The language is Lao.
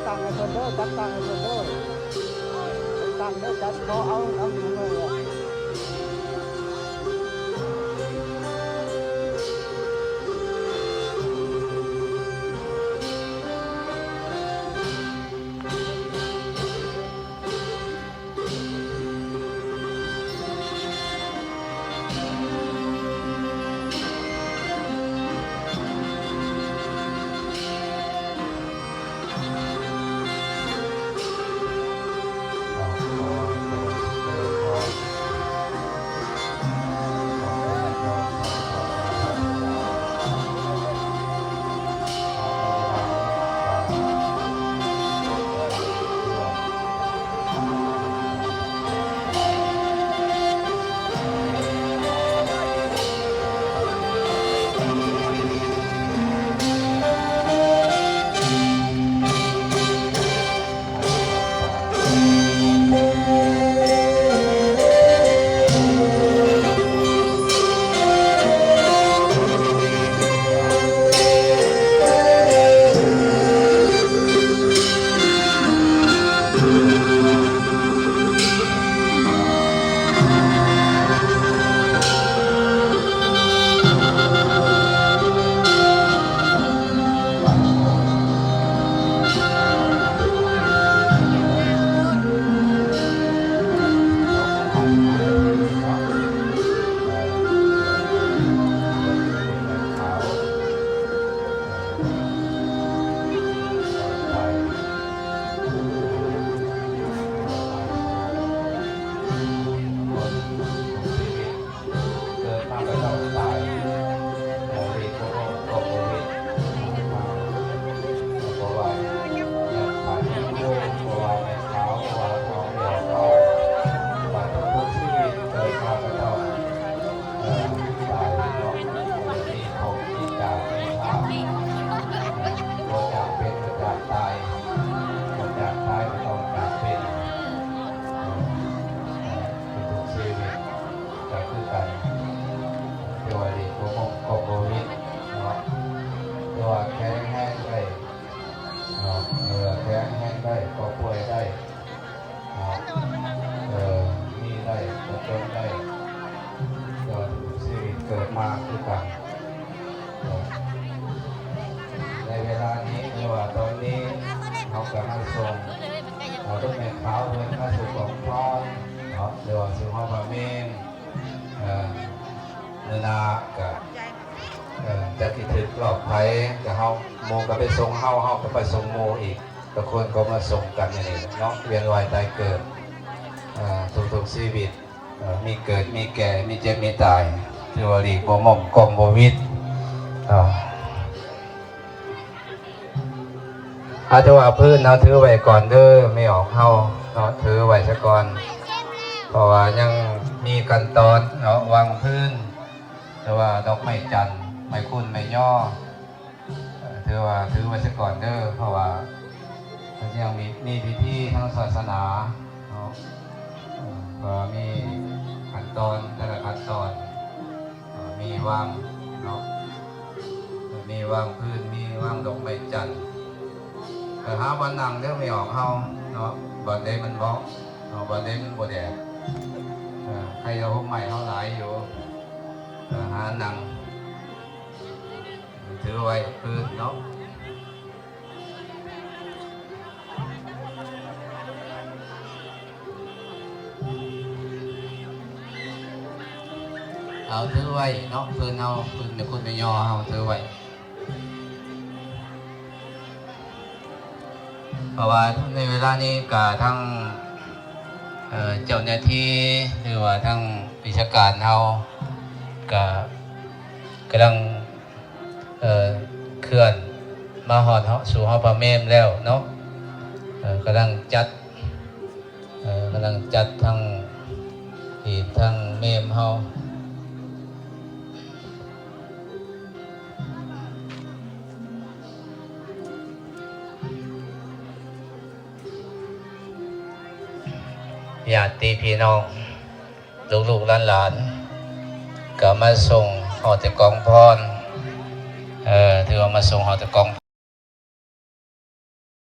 ຕັ້ງໃຫ້ເພິ່ນເດີ ຈັດຕັ້ງໃຫ້ເພິ່ນເດີ ຈັດຕັ້ງເດີ ຈັດຂໍເອົານຳເພິ່ນເລີຍ. ເກີດມາກໍຕ້ອງຕາຍ ເອີ ເວທບໍ່ເອົາກໍບໍ່ເຮັດ ເພາະວ່າຢາກຂາຍແມ່ໂຄ ເພາະວ່າແມ່ຂາວ ເພາະວ່າທອງຫຼໍ່ເຂົາ ວ່າທຸກໆຊີວິດເກີດມາກໍຕ້ອງ ເອີ ຕາຍເນາະ ເອີ ມີພົບ ມີຈາກ ມີພາກ ເອີ ບໍ່ຈາກເປັນກໍຈາກຕາຍ ບໍ່ຈາກຕາຍກໍຕ້ອງຈາກເປັນ ເອີ ເອີ ທຸກໆຊີວິດ ກໍຄືກັນ ແຕ່ວ່າເດັກບໍ່ມົ້ງກໍບໍ່ວິດເນາະ ແຕ່ວ່າແຂງແຮງໄດ້ເນາະ ເອີ ແຂງແຮງໄດ້ກໍປ່ວຍໄດ້ເນາະ ເອີ ມີໄດ້ກໍຈົນໄດ້ ແຕ່ວ່າທຸກຊີວິດເກີດມາຄືກັນເນາະ ໃນເວລານີ້ ຫຼືວ່າຕອນນີ້ ເຮົາກໍມາສົ່ງ ເອີ ລົດແມ່ຂາວເພິ່ນມາສູ່ກອງພອນເນາະ ຫຼືວ່າສູ່ຫໍພະເມນ ເອີ ມື້ໜ້າກະ ເອີ ຈັກຊິຖືກລອບໃຜ ກະເຮົາ ໝູ່ກະໄປສົ່ງເຮົາ ເຮົາກະໄປສົ່ງໝູ່ອີກ ທຸກຄົນກໍມາສົ່ງກັນນີ້ແຫຼະເນາະ ວຽນວ່າຍຕາຍເກີດ ເອີ ທຸກໆຊີວິດ ເອີ ມີເກີດມີແກ່ ມີເຈັບມີຕາຍ ຖືວ່າຫຼີກບໍ່ມົ້ງກ້ອງບໍ່ວິດ ເອີ ອາ ແຕ່ວ່າພື້ນເຮົາຖືໄວ້ກ່ອນເດີ ແມ່ອອກເຮົາເນາະ ຖືໄວ້ຊະກ່ອນ ເພາະວ່າຍັງມີຂັ້ນຕອນເນາະ ວາງພື້ນ ແຕ່ວ່າດອກໄມ້ຈັນ ໄມ້ຄູນ ໄມ້ຍໍ ເອີ ຖືວ່າຖືໄວ້ຊະກ່ອນເດີ ເພາະວ່າມັນຍັງມີ ມີພິທີທາງສາສະໜາເນາະ ເອີ ກໍມີຂັ້ນຕອນ ແຕ່ລະຂັ້ນຕອນ ເອີ ມີວາງເນາະ ເອີ ມີວາງພື້ນ ມີວາງດອກໄມ້ຈັນ ໄປຫາບ່ອນນັ່ງເດີແມ່ອອກເຮົາເນາະ ບ່ອນໃດມັນເໝາະເນາະ ບ່ອນໃດມັນບໍ່ແດດ ເອີ ໃຄເອົາຮົ່ມໄມ້ເຮົາຫຼາຍຢູ່ ເອີ ຫານັ່ງ ຖືໄວ້ພື້ນເນາະ ເອົາຖືໄວ້ເນາະ ພື້ນເຮົາ ພື້ນແມ່ຄູນແມ່ຍໍເຮົາຖືໄວ້ ເພາະວ່າໃນເວລານີ້ກະທັງ ເອີ ເຈົ້າໜ້າທີ່ ຫຼືວ່າທັງວິຊາການເຮົາກະກຳລັງ ເອີ ເຄື່ອນມາຮອດເຮົາ ສູ່ເຮົາພະເມມແລ້ວເນາະ ເອີ ກຳລັງຈັດ ເອີ ກຳລັງຈັດທັງຮີດທັງເມມເຮົາ ຍາດຕິພີ່ນ້ອງ ລູກໆຫຼານໆ ກໍມາສົ່ງຮອດແຕ່ກອງພອນ ເອີ ຖືວ່າມາສົ່ງຮອດແຕ່ກອງ